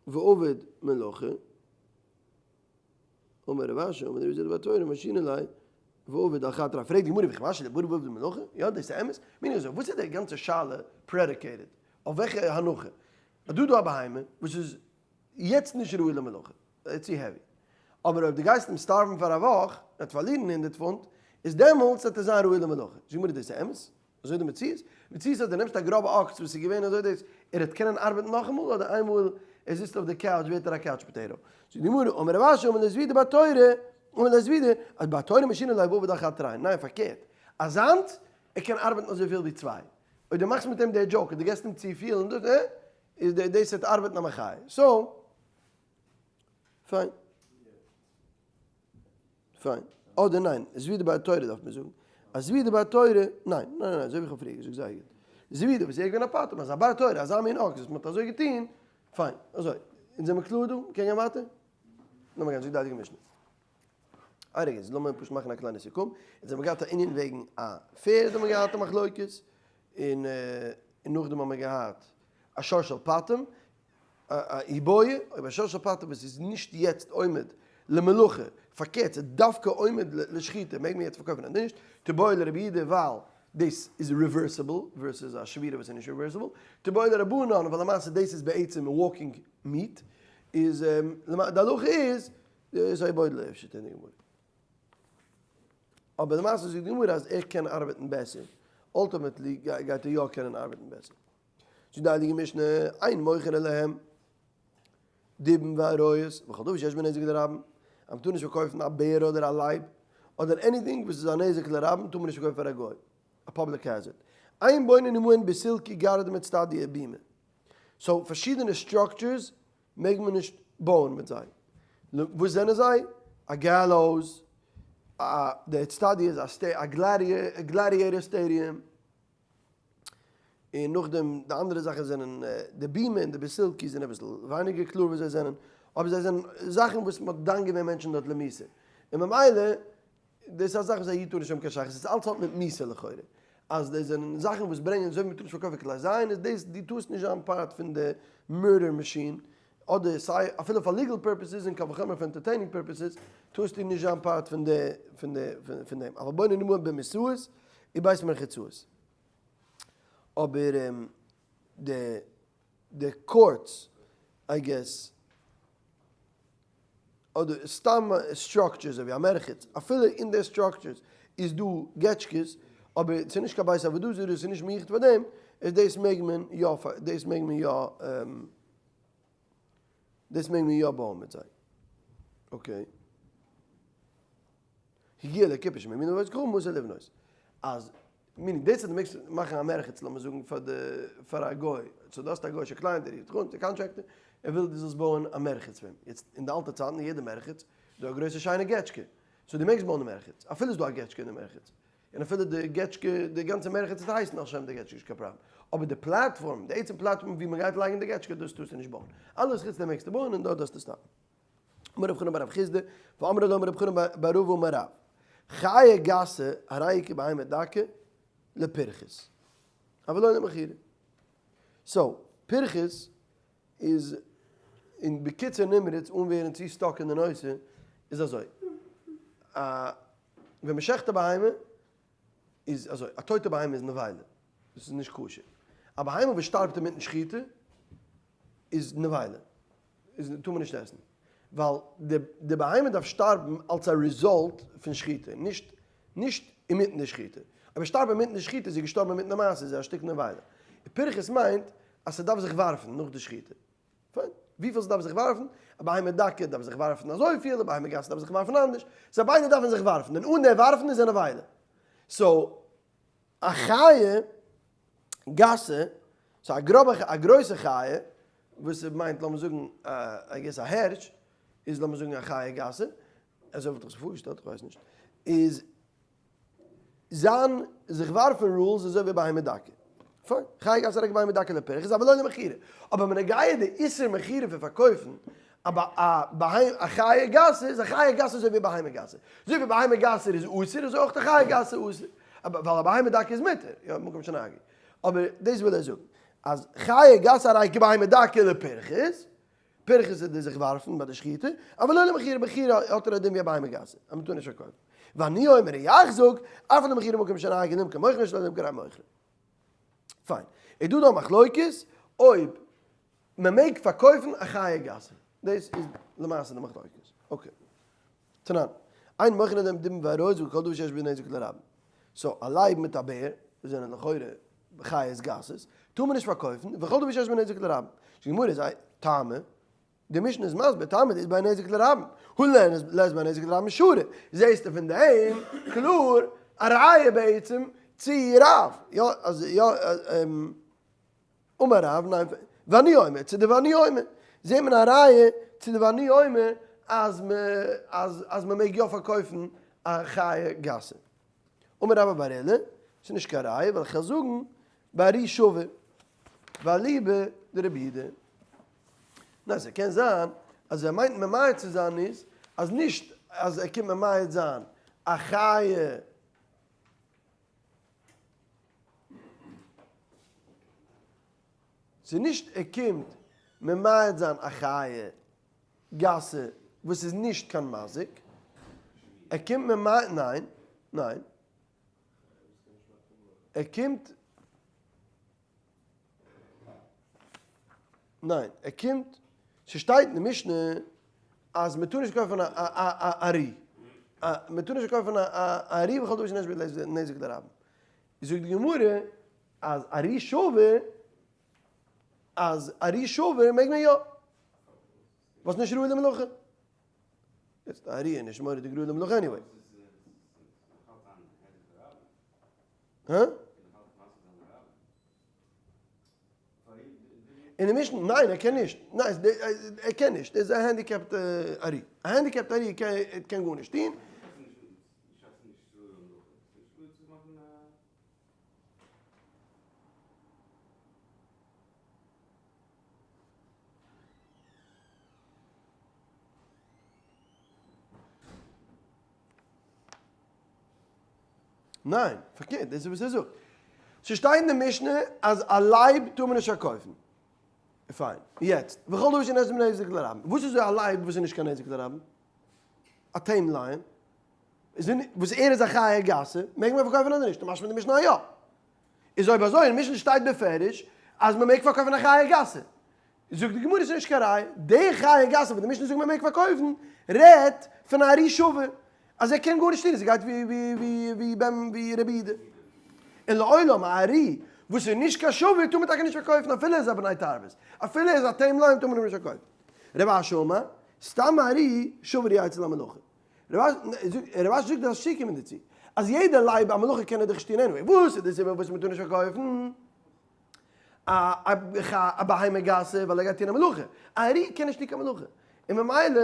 ועביד מלאכה. אמר רב אשי, אמר רבי זירא בר תורה, משהינן ליה ועביד על חד תרתי. פרעגט די גמרא וכי משהי ליה ברי ועביד מלאכה? יא דאס איז אמת? מיין איך אזוי, וואס איז די גאנצע שאלה predicated? אויף וועלכע הנחה? אז דא איז דא א בהמה וואס איז יעצט נישט ראוי למלאכה, ער איז צו heavy. אבער אויב דו גייסט אים starve ן פאר א וואך, ער וועט פארלירן הונדערט פונט, איז דעמאלטס וועט ער זיין ראוי למלאכה. זאגט די גמרא דאס איז אמת? אזוי די מציאות? מציאות אז דו נעמסט א גראבע אקס וואס איז געווען אזוי דאס, ער וועט קענען ארבעטן נאכאמאל אדער איינמאל ער זיצט אויף די couch ווערט ער א couch potato? זאגט די גמרא, אמר רב אשי אמר ליה זבידא בר תורא, אמר ליה זבידא, אז בר תורא משינא ליה ועבד אחד תרין, ניין פארקערט, אזאנס, ער קען ארבעטן אזויפיל ווי צוויי, אויב דו מאכסט מיט אים די joke און דו געסט אים צופיל און דאס איז דאס וועט ארבעטן א מחיה, so פיין. פיין. אדער ניין, זבידא בר תורא דארף מען זאגן. אז זבידא בר תורא, ניין, ניין ניין, אזוי ווי איך האב פריער געזאגט, זייער גוט. זבידא וואס ער איז געווען א פאטער, אז א בר תורא, אזא מין אקס וואס מען האט אזוי געטון, פיין, אזוי. אונז זעמיר קלאר דא? מ'קען גיין ווייטער? לאמיר גיין, זאגט די הייליגע משנה. איי רגע, לאמיר פשוט מאכן א קליינע סיכום. אונז האבן געהאט א ענין וועגן א פערד האבן מיר געהאט א מחלוקת, און נאכדעם האבן מיר געהאט א שור של פטם, א איבעיא, אויב א שור של פטם וואס איז נישט יעצט עומד למלאכה, פארקערט ס'איז דווקא עומד לשחיטה, מעג מען יעצט פארקויפן אדער נישט, תיבעי לרבי יהודה ווייל דאס איז reversible versus א שבירה וואס איז נישט reversible, תיבעי לרבנן ווייל למעשה דאס איז בעצם walking meat, איז די הלכה איז, איז א איבעיא לרב שטייט אין די גמרא. אבער למעשה זאגט די גמרא אז ער קען ארבעטן בעסער, ultimately גייט ער יא קענען ארבעטן בעסער. זאגט די הייליגע משנה, אין מוכרין להם דובים ואריות וכל דבר שיש בו נזק לרבים, אז מ'טאר נישט פארקויפן א בער אדער א לייב, אדער anything וואס איז א נזק לרבים טאר מען נישט פארקויפן פאר א גוי, א public hazard. אין בונין עמהן בסילקי גרדום אצטדיא בימה. so פארשידענע structures מעג מען נישט בויען מיט זיי. וואס זענען זיי? א gallows, א די אצטדיא איז א gladiator stadium, און נאכדעם די אנדערע זאכן זענען די בימה און די בסילקי זענען אביסל ווייניגער קלאר וואס זיי זענען, אבער זיי זענען זאכן וואס מען האט דן געווען מענטשן דארט למיתה, און ממילא דאס איז א זאך וואס א איד טאר נישט האבן קיין שייכות, עס אלץ האט מיט מיתה לכאורה, אז דאס זענען זאכן וואס ברענגען אזוי ווי מען טאר נישט פארקויפן כלי זין איז דאס דו טארסט נישט זיין part פון די murder machine, אדער סיי אפילו פאר legal purposes און קל וחומר פאר entertaining purposes טארסטו נישט זיין part פון די פון די פון דעם, אבל בונין עמהן במסעות ובית מרחצאות. אבער די די courts I guess אדער סתם structures אזוי ווי א מרחץ אפילו אין די structures איז דא געטשקעס אבער ס'איז נישט קיין בית עבודה זרה ס'איז נישט מיוחד פאר דעם איז דאס מעג מען יא דאס מעג מען יא דאס מעג מען יא בויען מיט זיי. okay. הגיע לכיפה שמימינו לבית כוכבים מוסר לבנות. אז meaning דאס אז דו מעגסט מאכן א מרחץ לאמיר זאגן פאר די פאר א גוי, so דו האסט א גוי'שע client ער רופט דיך אן, די contractor, ער וויל דו זאלסט בויען א מרחץ פאר אים. יעצט אין די אלטע צייטן אין יעדע מרחץ איז דא א גרויסע שיינע געטשקע. so דו מעגסט בויען די מרחץ אפילו איז דא א געטשקע אין די מרחץ. און אפילו די געטשקע, די גאנצע מרחץ וועט הייסן על שם די געטשקע, נישט קיין פראבלעם. אבער די platform, די עצם platform ווי מען גייט לייגן די געטשקע, דאס טארסטו נישט בויען. אלעס חוץ דעם מעגסטו בויען און דארט דארפסטו stop ן. אמר רב חנן בר רב חסדא, ואמרי לה אמר רב חנן בר רבא אמר רב, חיה גסה הרי היא כבהמה דקה לפירכס, אבל לא למכירה. so, פירכס איז, אין בקיצור נמרץ, אן ווערן צו stuck אין די נושא, איז אזוי, א ווען מען שעכט א בהמה איז אזוי, א טויטע בהמה איז נבילה, דאס איז נישט כשר. א בהמה וואס שטארבט אינמיטן שחיטה איז נבילה, איז טאר מען נישט עסן, ווייל די די בהמה דארף שטארבן אלס א result פון שחיטה, נישט נישט אינמיטן די שחיטה. אויב ער שטארבט אינמיטן די שחיטה איז ער געשטארבן אינמיטן די מעשה, איז ער א שטיק נבילה. פירכס מיינט אז ס'דארף זיך ווארפן נאך די שחיטה. פיין. וויפיל ס'דארף זיך ווארפן, א בהמה דקה דארף זיך ווארפן אזויפיל, א בהמה גסה דארף זיך ווארפן אנדערש, זיי ביידע דארפן זיך ווארפן, און אן די ווארפן איז א נבילה. so, א חיה גסה, so א גראבע, א גרויסע חיה, וואס מיינט לאמיר זאגן I guess א הערש, איז לאמיר זאגן א חיה גסה, אזוי וואלט איך זיך פארגעשטעלט, איך ווייס נישט, איז זיין זיך ווארפן rules איז אזוי ווי בהמה דקה. פיין, חיה גסה הרי כבהמה דקה לפירכס אבל לא למכירה. אבער בנוגע די איסור מכירה פון פארקויפן א א חיה גסה איז א חיה גסה אזוי ווי בהמה גסה. אזוי ווי בהמה גסה איז אסור אזוי אויך די חיה גסה אסור. ווייל א בהמה דקה איז מותר, יא מקום שנהגו. אבער דאס וויל ער זאגן אז חיה גסה הרי כבהמה דקה לפירכס פירכס איז די זיך ווארפן ביי די שחיטה, אבל לא למכירה, מכירה האט ער א דין ווי א בהמה גסה, אז מ'טאר נישט פארקויפן. ואני אומר, איך זאג, אף למכירה מקום שנהגו למכור מוכרין שלא למכור אין מוכרין. פיין. איז דא דא מחלוקת אויב מ'מעג פארקויפן א חיה גסה. דאס איז למעשה די מחלוקת. okay. תנן. אין מוכרין להם דובים ואריות וכל דבר שיש בו נזק לרבים. so, א לייב מיט א בער. וואס זענען לכאורה חיות גסות, טאר מען נישט פארקויפן, וכל דבר שיש בו נזק לרבים. זאגט די גמרא איז טעמא, די משנה איז מסביר, טעמא דאית ביה נזק לרבים, הא לית ביה נזק לרבים שרי, זעהסטו פון דעם קלאר א ראיה בעצם צו רב, יא אז יא אמר רב, ניין, ואני אומר, צו די ואני אומר, זעהט מען א ראיה צו די ואני אומר אז מ אז אז מ'מעג יא פארקויפן א חיה גסה. אמר רבה בר עולא, ס'איז נישט קיין ראיה, ווייל כ'וועל זאגן בארי שווה, ואליבא דרבי יהודה. ניין, ס'קען זיין אז ער מיינט ממעט צו זיין איז, אז נישט אז ער קומט ממעט זיין א חיה, ס'איז נישט ער קומט ממעט זיין א חיה גסה וואס איז נישט קיין מזיק, ער קומט ממעט, ניין, ניין, ער קומט, ניין, ער קומט, ס'שטייט אין די משנה אז מ'טאר נישט קויפן א ארי, מ'טאר נישט קויפן א ארי וכל דבר שיש בו נזק לרבים, זאגט די גמרא אז ארי שווה, אז ארי שווה מעג מען יא, וואס נישט ראוי למלאכה. יעצט ארי איז נישט מורא'דיג ראוי למלאכה anyway. הא? אין די משנה, ניין ער קען נישט, ניין ער קען נישט, ער איז א handicapped ארי, א handicapped ארי קען גארנישט טון. ניין, פארקערט, דאס איז וואס ער זאגט. ס'שטייט אין די משנה אז א לייב טאר מען נישט פארקויפן. פיין. יעצט, וכל דבר שאינו נזק לרבים. וואס איז א לייב וואס איז נישט קיין נזק לרבים? א tame lion. וואס ער איז א חיה גסה, מעג מען פארקויפן אדער נישט? משמע די משנה יא. איז אויב אזוי אין משנה שטייט בפירוש אז מען מעג פארקויפן א חיה גסה. זאגט די גמרא ס'איז נישט קיין ראיה, די חיה גסה וואס די משנה זאגט מען מעג פארקויפן רעדט פון א ארי שבור אז ער קען גארנישט טון, עס גייט ווי ווי רבי יהודה. און לעולם א ארי וואס איז נישט קיין שבור טאר מען טאקע נישט פארקויפן אפילו ער איז א בני תרבות, אפילו ער איז א tame lion טאר מען אים נישט פארקויפן. רב אשי אמר, סתם ארי שבור יצא למלאכה. רב אשי זאגט דאס צוקומען דערצו אז יעדע לייב א מלאכה קען ער דאך נישט טון anyway, וואס איז די סיבה וואס מען טאר נישט פארקויפן א בהמה גסה ווייל ער גייט טון א מלאכה, א ארי קען נישט טון קיין מלאכה, און ממילא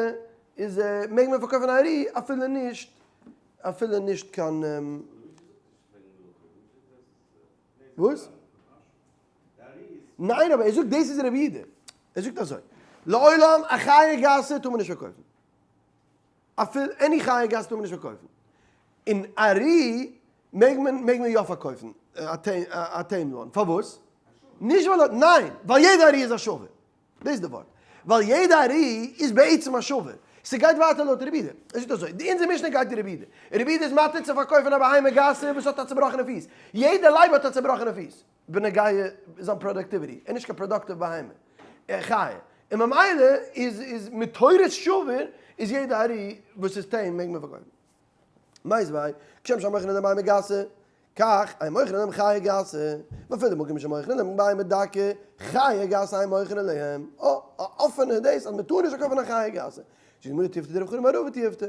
איז מעג מען פארקויפן א ארי אפילו נישט אפילו נישט קיין וואס? ניין אבער ער זאגט דאס איז רבי יהודה, ער זאגט אזוי לעולם א חיה גסה טאר מען נישט פארקויפן. אפילו any חיה גסה טאר מען נישט פארקויפן. און ארי מעג מען מעג מען יא פארקויפן א tame lion. פארוואס? נישט ווייל ניין! ווייל יעדע ארי איז א שווה. דאס איז די ווארט. ווייל יעדע ארי איז בעצם א שווה. ס'גייט ווייטער לויט רבי יהודה. עס זאגט אזוי, די אונזער משנה גייט ווי רבי יהודה. רבי יהודה איז מתיר צו פארקויפן א בהמה גסה וואס האט א צובראכענע פיס. יעדע לייב האט א צובראכענע פיס. בנוגע זיין productivity, ער איז נישט קיין productive בהמה, חיה, און ממילא איז איז מתורת שבור איז יעדע ארי וואס איז tame מעג מען פארקויפן. מיתיבי, כשם שאין מוכרין להם בהמה גסה, כך אין מוכרין להם חיה גסה, ואפילו במקום שמוכרין להם בהמה דקה, חיה גסה אין מוכרין להם. אה, א אפענע דאס אז מען טאר נישט פארקויפן א חיה גסה. זאגט די גמרא תיובתא דרב חנן בר רבא תיובתא.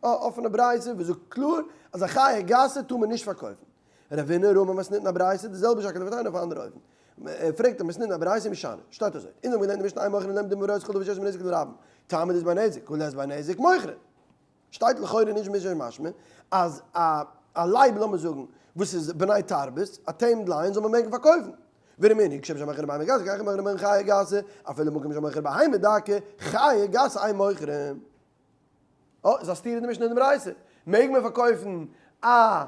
א אפענע ברייתא וואס זאגט קלאר אז א חיה גסה טאר מען נישט פארקויפן. רבינא רמי מתניתין א ברייתא די זעלבע שקלא וטריא אויף א אנדערע אופן. ער פרעגט א מתניתין א ברייתא משנה. שטייט אזוי. אונז האבן געלערנט אין משנה אין מוכרין להם דומין ורואות כל דבר שיש בו נזק לרבים. טעמא דאית ביה נזק הא לית ביה נזק מוכרין. שטייט לכאורה נישט משנה משמע אז א א לייב לאמיר זאגן וואס איז בני תרבות א tamed lion זאל מען מעגן פארקויפן. ורמינהו כשם שאין מוכרין בהמה גסה כך אין מוכרין חיה גסה אפילו במקום שמוכרין בהמה דקה חיה גסה אין מוכרין. אה, איז א סתירה די משנה און די ברייתא. מעג מען פארקויפן א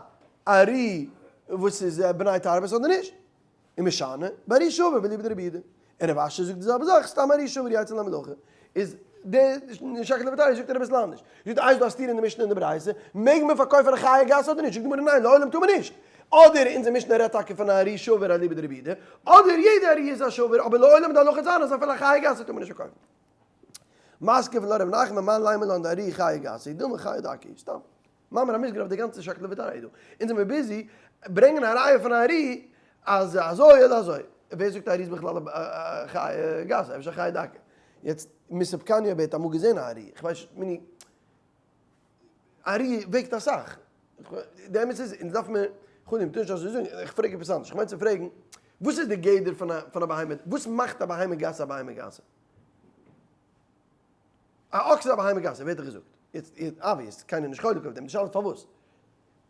ארי וואס איז בני תרבות אדער נישט? און משנה, בארי שבור ואליבא דרבי יהודה. און רב אשי זאגט די זעלבע זאך, סתם ארי שבור יצא למלאכה. איז די שקלא וטריא זאגט ער אביסל אנדערש. זאגט איז דא א סתירה אין די משנה און די ברייתא, מעג מען פארקויפן א חיה גסה אדער נישט? זאגט די גמרא ניין, לעולם טאר מען נישט. אדער אונזער משנה רעדט טאקע פון א ארי שבור אליבא דרבי יהודה, אדער יעדע ארי איז א שבור, אבער לעולם די הלכה איז אנדערש אפילו א חיה גסה טאר מען נישט פארקויפן. מתקיף לה רב נחמן מאן לימא לן דארי חיה גסה, דילמא חיה דקה, סתם. מאמר המוסגר אויף די גאנצע שקלא וטריא דא. אונז זעמיר busy ברענגען א ראיה פון א ארי אז אזוי אדער אזוי. ווער זאגט א ארי איז בכלל א חיה גסה? אפשר א חיה דקה. יעצט מספקני אויב ער האט אמאל געזען א ארי. כ'ווייס נישט מיני. ארי וועגט אסאך. די אמת איז אונז דארף מיר, חלילה מ'טאר נישט אזוי זאגן, איך פרעג עפעס אנדערש, איך מיין צו פרעגן, וואס איז די גדר פון א פון א בהמה, וואס מאכט א בהמה גסה א בהמה גסה? א אקס איז א בהמה גסה, ווער האט דיך געזאגט? יעצט obvious, קיינער איז נישט חולק אויף דעם, די שאלה איז פארוואס?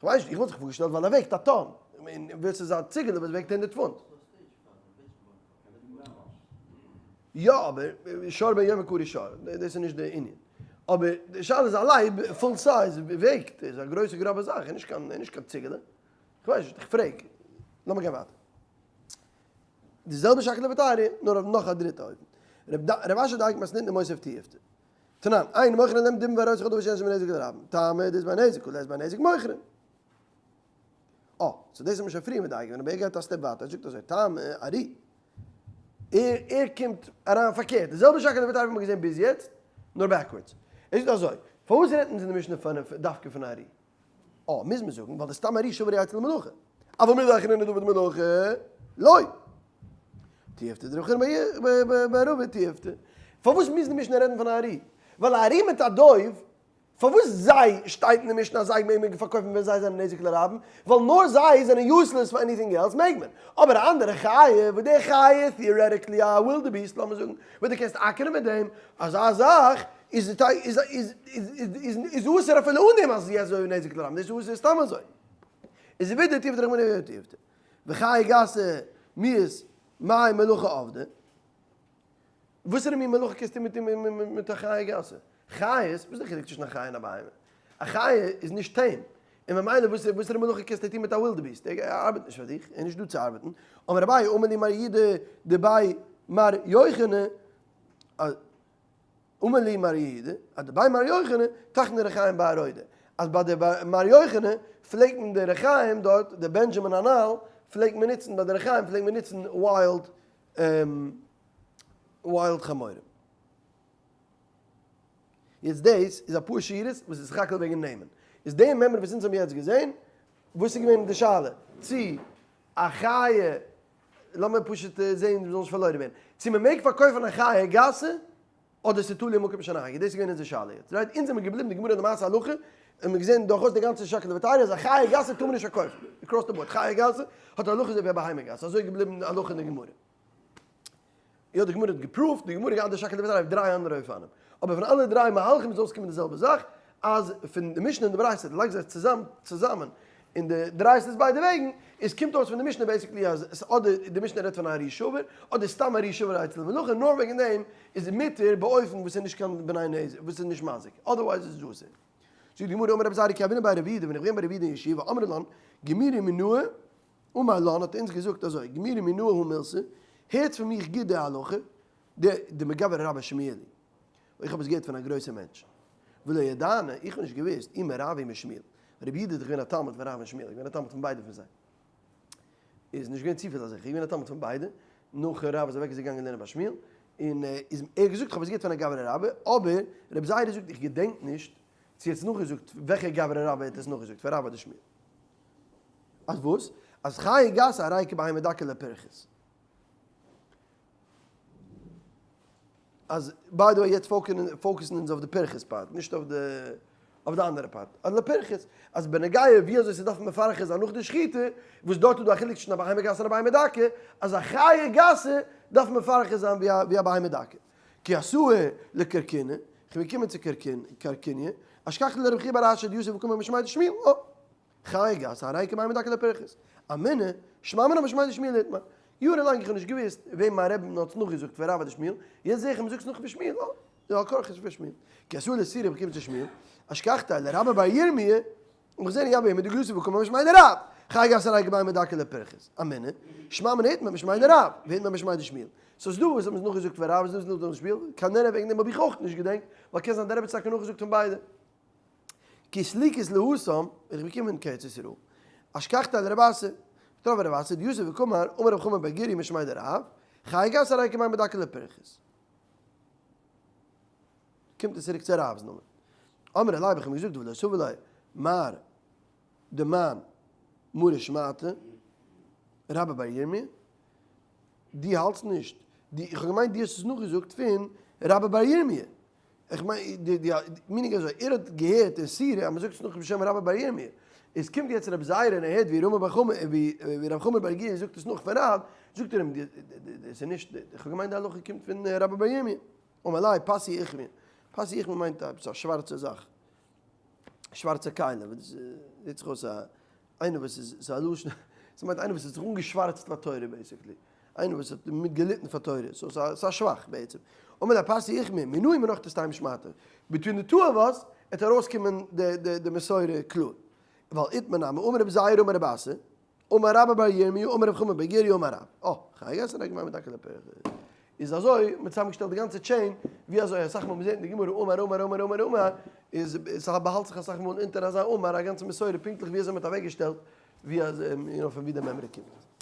כ'ווייס נישט, איך וואלט זיך פארגעשטעלט ווייל ער וועגט א טאן, און ווער ס'איז א ציגעלע וואס וועגט 100 פונט. יא אבער שור בן יומו קרוי שור, דאס איז נישט די ענין. אבער די שאלה איז א לייב full size וועגט, איז א גרויסע גראבע זאך, איז נישט קיין איז נישט קיין ציגעלע. כ'ווייס נישט, איך פרעג. לאמיר גיין ווייטער. די זעלבע שקלא וטריא, נאר אויף נאך א דריטע אופן. רב אשי דייק מתניתין מותיב תיובתא. תנן, אין מוכרין להם דובים ואריות וכל דבר שיש בו נזק לרבים. טעמא דאית ביה נזק, הא לית ביה נזק מוכרין. אה, so דאס האט מען שוין פריער מדייק געווען, אבער ער גייט א step ווייטער, ער זאגט אזוי, טעמא ארי. ער ער קומט אריין פארקערט, די זעלבע שקלא וטריא וואס מ'האט געזען ביז יעצט, נאר backwards. ער זאגט אזוי, פארוואס רעדט אונז אין די משנה פון דווקא פון ארי? אה, מוז מען זאגן, ווייל די סתם ארי שבר אצל מלאכה. אבל מידי אחרינא דעביד מלאכה, לא. תיובתא דרב חיננא בר רבא תיובתא. פארוואס מוז די משנה רעדן פון א ארי? ווייל א ארי מיט א דוב פארוואס זיי שטייט אין די משנה אז זיי מעג מען פארקויפן ווען זיי זענען נזק לרבים? ווייל נאר זיי זענען useless פאר anything else מעג מען. אבער א אנדערע חיה וואס די חיה איז theoretically א wildebeest לאמיר זאגן וואס דו קענסט אקערן מיט דעם אזא זאך איז איז איז איז איז אסור אפילו אן דעם אז זי איז אזוי נזק לרבים דאס איז אסור סתם אזוי. איז ווידער תיובתא דרחמנא ווידער תיובתא. וחיה גסה מיהת מאי מלאכה עבדא. וואסערע מין מלאכה קענסטו מיט מיט א חיה גסה? חיות, וואס איז די חילוק צווישן א חיה און א בהמה? א חיה איז נישט tame, און ממילא וואסערע מלאכה קענסטו טון מיט א wildebeest? ער ארבעט נישט פאר דיך, ער איז נישט דא צו ארבעטן. אמר אביי, אמר לי מר יהודה דבי מר יוחנא, אמר לי מר יהודה, אז דבי מר יוחנא, תחני רחיים בערודה, אז ביי די מר יוחנא פלעגט מען די רחיים דארט, די בענדזשעמין הנ"ל, פלעגט מען נוצן, ביי די רחיים פלעגט מען נוצן wild wild חמורים. יעצט דאס איז אפאר שורות וואס איז סך הכל וועגן נעמען. איז די מימרא וואס אונז האבן יעצט געזען, וואס איז געווען די שאלה? צו א חיה, לאמיר פשוט זען מ'זאל נישט פארלוירן ווערן, צו מ'מעג פארקויפן א חיה גסה, אדער ס'איז תלוי מקום שנהגו, דאס איז געווען אונזער שאלה יעצט, right? אונז זעמיר געבליבן די גמרא למעשה הלכה, און מ'האט געזען דורכאויס די גאנצע שקלא וטריא אז א חיה גסה טאר מען נישט פארקויפן, across the board, חיה גסה האט א הלכה אזוי ווי א בהמה גסה, אזוי איז געבליבן די הלכה אין די גמרא. יא די גמרא האט געפרואווט, די גמרא האט געהאט די שקלא וטריא אויף דריי אנדערע אופנים, אבער פון אלע דריי מהלכים איז אויסגעקומען די זעלבע זאך, אז פון די משנה און די ברייתא, דו לייגסט זיי צוזאם צוזאמען און די דרייסט עס ביידע וועגן, איז קומט אויס פון די משנה basically אז עס אדער די משנה רעדט פון א ארי שבור, אדער סתם ארי שבור אצל מלאכה, נאר וועגן דעם איז מותר באופן וואס איז נישט קיין בני נזק, וואס איז נישט מזיק, otherwise איז עס אסור. זאגט די גמרא אמר רבי זירא כי הוינן בי רב יהודה, ווען איך בין ביי רב יהודה אין ישיבה, אמרי לן, גמירי מינאי, אמר לן האט ער אונז געזאגט אזוי, גמירי מינאי הא מילתא, הערטס פון מיך גוט די הלכה, די דמגברא רבה שמיע לי. איך האב עס געהערט פון א גרויסע מענטש. ולא ידענא, איך האב נישט געוואוסט, אי מרב אי משמואל. רבי יהודה איז דאך געווען א תלמיד פון רב און שמואל, געווען א תלמיד פון ביידע פון זיי. איז נישט געווען צופיל אזעלכע, געווען א תלמיד פון ביידע. נאך רב איז אוועק איז ער געגאנגען לערנען ביי שמואל. און איז ער האט געזאגט איך האב עס געהערט פון א גברא רבה, אבער רבי זירא זאגט איך געדענק נישט צו ער האט עס נאכגעזאגט, וועלכע גברא רבה ער האט עס נאכגעזאגט, פון רב אדער שמואל. אז וואס? אז חיה גסה הרי כבהמה דקה לפירכס. אז by the way יעצט focus ן אונז אויף די פירכס part, נישט אויף די אויף די אנדערע part. אז לפירכס, אז בנוגע ווי אזוי ס'דארף מפרכס זיין נאך די שחיטה, וואס דארט איז דא א חילוק צווישן א בהמה גסה און א בהמה דקה, אז א חיה גסה דארף מפרכס זיין ווי א בהמה דקה. כי אתאי לקרקינא, כ'בין געקומען צו קרקיניא, אשכחתיה לרב חייא בר אשי דיתיב וקאמר משמיה דשמואל, אה! חיה גסה הרי כבהמה דקה לפירכס. אמינא, שמע מינה משמיה דשמואל איתמר. יארן לאנג איך האב נישט געוואוסט וועם מיין רבי האט נאכגעזאגט פון רב אדער שמואל, יעצט זעה איך אז מ'זאגט עס נאך פון שמואל, אה, איז על כרחך פון שמואל. כי אתאי לסורא באקומט צו שמואל, אשכחתיה לרבה בר ירמי', און כ'זעה יא בימי דגלוסי וקאמר משמיה דרב. חיה גסה הרי כבהמה דקה לפירכס. אמינא, שמע מינה איתמר משמיה דרב, ואיתמר משמיה דשמואל. סאו ס'דא וואס האבן עס נאכגעזאגט פון רב, ס'דא וואס נאכגעזאגט פון שמואל, כנראה וועגן דעם האב איך אויך נישט געדענקט, ווייל קען זיין דער רבי האט עס טאקע נאכגעזאגט פון ביידע. כי סליקית להתם, ווען איך בין געקומען קיין ארץ ישראל, אשכחתיה לרב אסי, געטראפן רב אסי, דיתיב וקאמר, אמר רב חמא בר גוריא משמיה דרב, חיה גסה הרי כבהמה דקה לפירכס. קומט עס צוריק צו רב'ס נאמען. אמרי ליה האב איך אים געזאגט ולא סבר לה. מר דמן מרא שמעתא רבה בר ירמי', דו האלטסט נישט, דו, איך האב געמיינט דו האסט עס נאכגעזאגט פון רבה בר ירמי', איך מיין, די, די, meaning אזוי, ער האט געהערט אין סורא אז מ'זאגט עס נאך בשם רבה בר ירמי', איז קומט יעצט רבי זירא און ער הערט ווי רמי בר חמא, ווי רב חמא בר גוריא זאגט עס נאך פון רב, זאגט ער אים, דאס איז נישט, איך האב געמיינט די הלכה קומט פון רבה בר ירמי', אמר ליה פסי אוכמי, פסי אוכמי מיינט עפעס א שווארצע זאך, שווארצע כלי, וואס זעט זיך אויס א איינער וואס איז, ס'איז א לשון, ס'מיינט איינער וואס האט זיך אנגעשווארצט פאר תורה basically, איינער וואס האט מיט געליטן פאר תורה, so ס'איז א שבח בעצם. אמר ליה פסי אוכמי, מנא מנך תסתיים שמעתא, between די two of us וועט ארויסקומען די מסורה קלאר. ווייל איתמר נמי, אמר רבי זירא אמר רבי אסי, אמר רבה בר ירמי' אמר רב חמא בר גוריא אמר רב. אה, כ'האב געגעסן א גמ' מיט א קלעפער. איז אזוי, מ'האט צוזאמגעשטעלט די גאנצע chain, ווי אזוי אסאך מאל מ'זעט אין די גמרא אמר אמר אמר אמר אמר, איז ס'באהאלט זיך אסאך מאל אונטער אזא אמר א גאנצע מסורה פונקטליך ווי אזוי מ'האט אוועקגעשטעלט ווי אזוי, יו נאו, פון ווי די מימרא קומט.